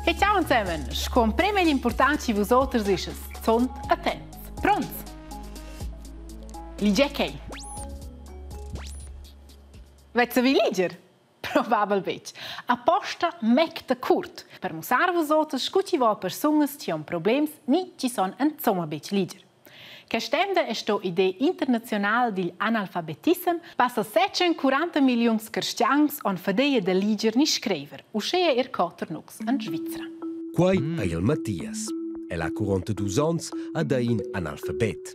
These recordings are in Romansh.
E ciao insemen, sco emprem egl important chi vus oters isches zont attents. Pronts? Ligia quei. Vezza vi liger? Probabel betg. Aposta mec da curt per mussar vus oters scu chi vo a persunas chi han problems ni chi son insomma betg liger. Quest'emda è sto idee internazional digl analfabetissem passa 740 milliuns cristians on fadeia da liger ni scriver, uschea er quatter nux en Svizra. Quai ei il Mattias. El ha 42 onns ed ei in analfabet.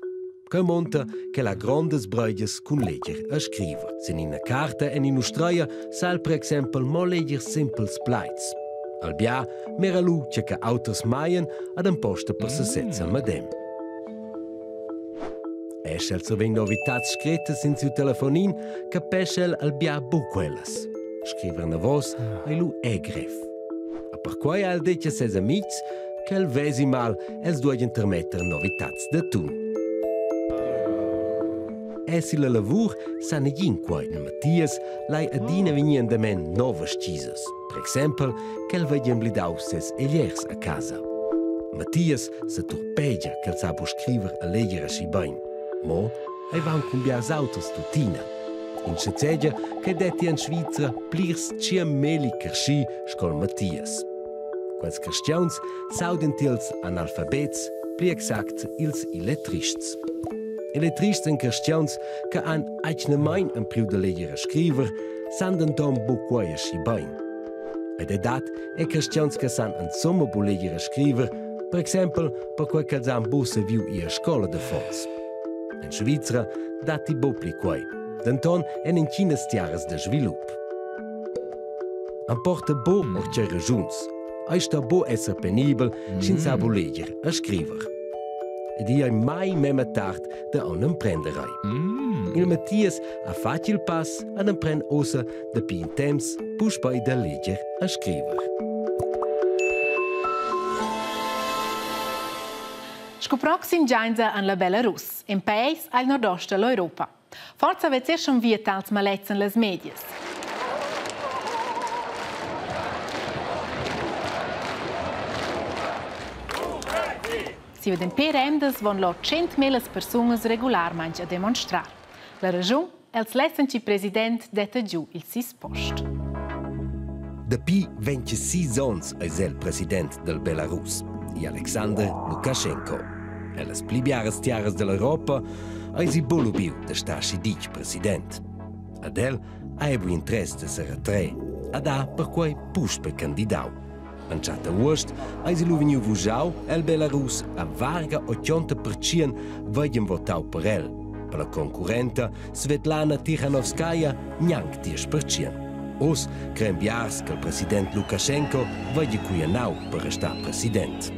Quei monta ch'el ha grondas breigias cun leger e scriver. Sin ina carta en in'ustreia sa el per exempel mo leger simpels plaids. Al bia mera lu tge che auters maien ad emposta per sesez el medem. E sch'el survegn novitads screttas sin siu telefonin, capescha el al bia buc quellas. Scriver anavos ei lu è grev. A perquei ha el detg a ses amitgs ch'el vesi mal, els dueigien termetter novitads da tun. Èsi la lavur sa negin quei. Il Mattias lai adina vegnir endamen novas tgisas. Per exempel ch'el vegli emblidau ses egliers a casa. Mattias se turpegia ch'el sa bu scriver e leger aschi bein. Mo ei va aunc cun biars auters tuttina. In schazegia che detti en Svizra plirs tschient carschi sco il Mattias. Quels cristians s'audin tiels analfabets, pli exact ils illetrists. Illetrists ein cristians che han atgnamain empriu da leger e scriver, san denton buc quei aschi bein. Ed ei dat è cristians che san insomma bu leger e scriver, per exempel perquei ch'els han buc saviu ir a scola d'affons. En Svizra datti buc pli quei, denton en intginas tiaras da svilup. Emporta buc ord tgei raschuns. Ei sto buc esser penibel, sch'ins sa bu leger e scriver. Ed igl ei mai memia tard da aunc emprender ei. Il Mattias ha fatg il pass ad emprender ussa dapi in temps puspei da leger e scriver. Sco proxim giainsa en la Belarus, in paese al nordost dell'Europa. Forza vezzer schon via tals malets en las medias. Si veden per emdas von lo 100.000 persunas regularmaing a demonstrar. La ragiun? Els lessan chi president detta giu il sis post. Dapi 26 onns eis el president del Belarus, i Alexander Lukaschenko. Ellas pli biaras tiaras dell'Europa eisi buc lubiu da star aschi ditg president. Ad el ha ei bu interess da seretrer, ad ha perquei puspe candidau. Entschatta uost eisi lu vegniu vuschau el Belarus a varga 80% vegien votau per el. Per la concurrenta Svetlana Tichanovskaja gnanc 10%. Oz crein biars che il president Lukaschenko vegli cuianau per restar president.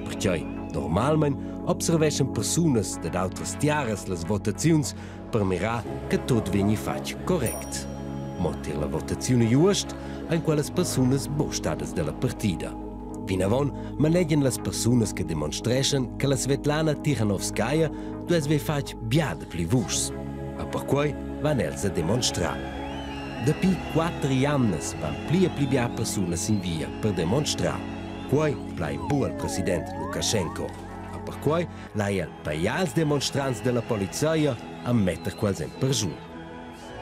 Perquei normalmein observeschan persunas dad autras tiaras las votaziuns per mirar che tut vegni fatg correct. Mo tier la votaziun igl uost ein quellas persunas buc stadas dalla partida. Vinavon manegian las persunas che demonstreschan che la Svetlana Tichanovskaja duess ver fatg bia dapli vuschs. E perquei van els a demonstrar. Dapi quatter jamnas van pli e pli bia persunas sin via per demonstrar. Quei plai buc al president Lukaschenko. E perquei lai el pajar als demonstrants dalla polizia a metter quels en perschun.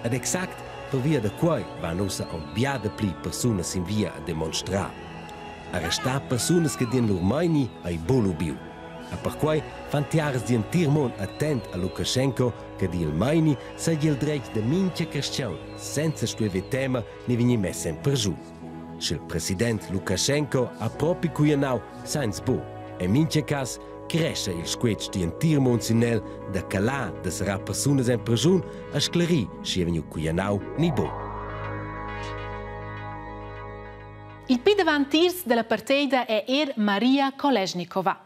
Ed exact pervia da quei van ussa aunc bia dapli persunas sin via a demonstrar. Arrestar persunas che dien lur meini ei buc lubiu. E perquei fan tiaras digl entir mund attent a Lukaschenko che di il meini seigi il dretg da mintga carstgaun senza stuer ver tema ni vegnir mess en perschun. Sch'il president Lukaschenko ha propi cuianau sainz buc. En mintga cass crescha il squetsch digl entir mund sin el da calar da serrar persunas en preschun a sclerir schi è vegniu cuianau ni buc. Il pli davantiers della parteida è er Maria Kolesnikova.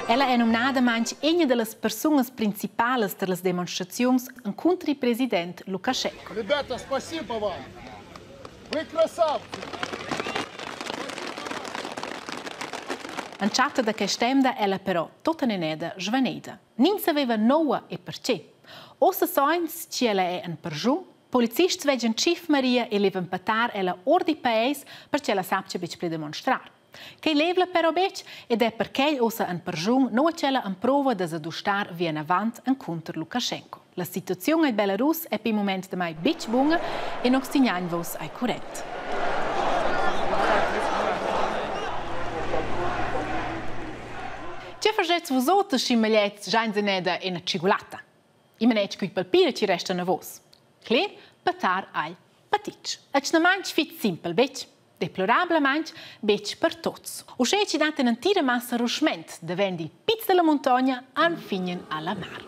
Ella è numnadamain ina da las persunas principalas tar las demonstraziuns encunter il president Lukaschenko. Ребята, спасибо вам! Вы красавцы! Entschatta da quest'emda ella però tutta neneda svanida. Nin saveva noua e perche. Ossa soins chi ella è en perschun, Polizists veggan tschif Maria e levan patar ella or di paes per ch'ella sappia betg pli demonstrar. Quei levla però betg ed è perquei ussa en perschun nua ch'ella emprova da sedustar vinavant encunter Lukaschenko. La situaziun el Belarus è per il mument damai betg buna e nus tignain vus ai current. Tge faschez vus oters schi magliets giainseneda ina tschigulatta? I manetsch cul palpiri chi resta enavos. Cler, patar al patitsch. Atgnamaing fich simpel, betg? Deplorablamaing betg per tots. Uschè chi dat ün'entira massa ruschment davent il piz da la muntogna anfignen alla mar.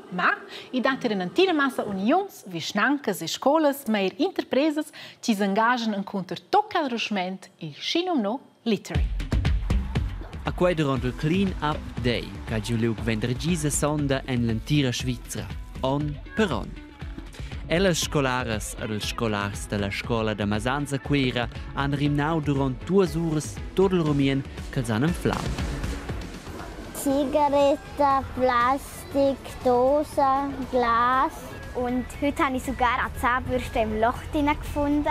Ma i dat er ün'entira massa uniuns, vischnancas e scolas, ma eir interpresas chi s'engaschan encunter tot quel ruschment, il schinumno littering. A quei duront il Clean Up Day ch'ha giu liug vendergis e sonda en l'entira Svizra, onn per onn. Ellas scolaras ed ils scolars dalla scola da Masans a Cuera han rimnau duront duas uras tot il rumien ch'els han anflau. Zigarette, Plastik, Dose, Glas. Und heute habe ich sogar eine Zahnbürste im Loch drin gefunden.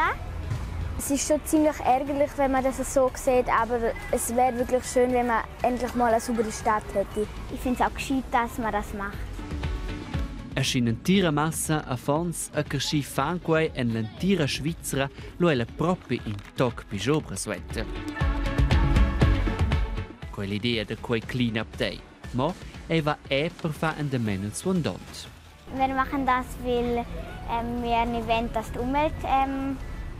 Es ist schon ziemlich ärgerlich, wenn man das so sieht, aber es wäre wirklich schön, wenn man endlich mal eine saubere Stadt hätte. Ich finde es auch gescheit, dass man das macht. E sch'in'entira massa affons ha creschì fan quei en l'entira Svizra, lu ella propi in toc pigiobra suenter. Quell'idea da quei clean up day. Mo ei va è per far endament il suandont. Wir machen das, weil wir nicht wollen, dass die Umwelt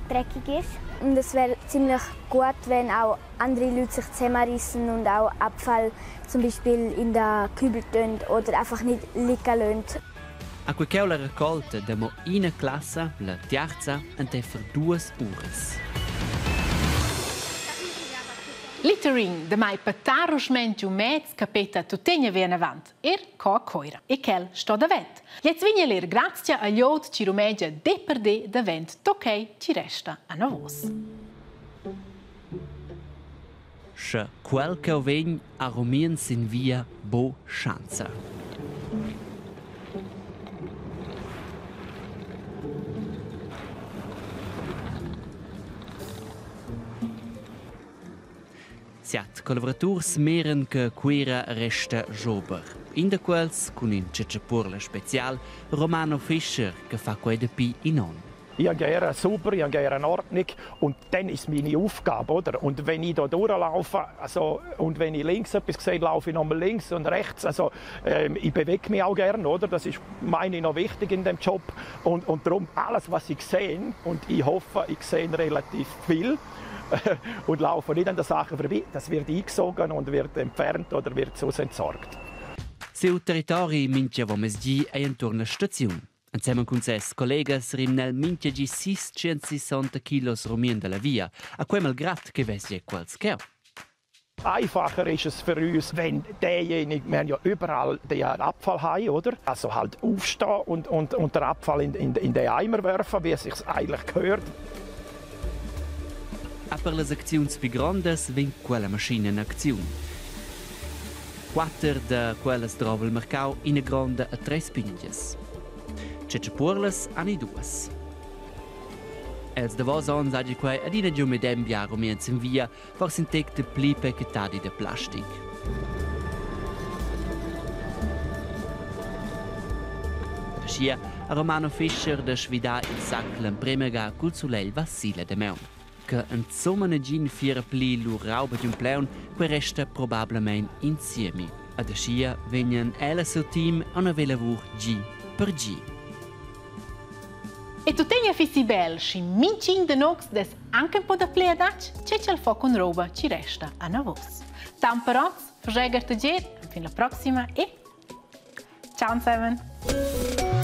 dreckig ist. Und es wäre ziemlich gut, wenn auch andere Leute sich zusammenreißen und auch Abfall zum Beispiel in den Kübel tun oder einfach nicht liegen lassen. A quei cheu la raccolta da mo ina classa, la tiarza, enteifer duas uras. Littering, damai patar ruschment giu mez capeta tuttegna vinavant, er co a Coira. E quel sto davent. Jetzt vegn el er grazia a glieud chi rumegia de per de davent tocchei chi resta anavos. Sche quel cheu vegn a rumien sin via bo schanza. Siat collavuraturs miran che Cuira resta jober. In da quels cun in tschetschapurla special, Romano Fischer, che fa quei dapi in onn. Ich habe gerne sauber, ich habe gerne Ordnung und dann ist meine Aufgabe, oder? Und wenn ich da durchlaufe, also, und wenn ich links etwas sehe, laufe ich nochmal links und rechts. Also, ich bewege mich auch gerne, oder? Das ist, meine ich, noch wichtig in dem Job. Und darum alles, was ich sehe, und ich hoffe, ich sehe relativ viel, und laufe nicht an der Sache vorbei, das wird eingesogen und wird entfernt oder wird so entsorgt. Siu territori mintga vomesgi ei enturn la staziun. Ensemen cun ses collegas rimna el mintga gi 660 kilos rumien dalla via, a quei malgrad che vesi quels cheu. Einfacher ist es für uns, wenn derjenige, wir haben ja überall den Abfall oder? Also halt aufstehen und den Abfall in den Eimer werfen, wie es sich eigentlich gehört. A per las acziuns pli grondas vegn quella maschina in acziun. Quatter da quellas drova il marcau ina gronda a treis pintgas. Tschetschapurlas han i duas. Els davos onns hagi quei adina giu medem bia rumians en via, forse in tec de pli pachetadi da plastic. Aschia ha Romano Fischer da svidar il sac l'emprema ga cul sulegl va silla damaun. Che insomma negin fiera pli lur rauba d'ün pleun, quei resta probablamein insiemi. Ad aschia vegnan ella e siu team a una lavur gi per gi. E tuttegna fissi bel, schi mintgin de nox dess anche un po da ple adatg, che ch'el fo cun roba ci resta anavos. Tant per oz, faschai gartegier, fin la proxima e ciao Simon!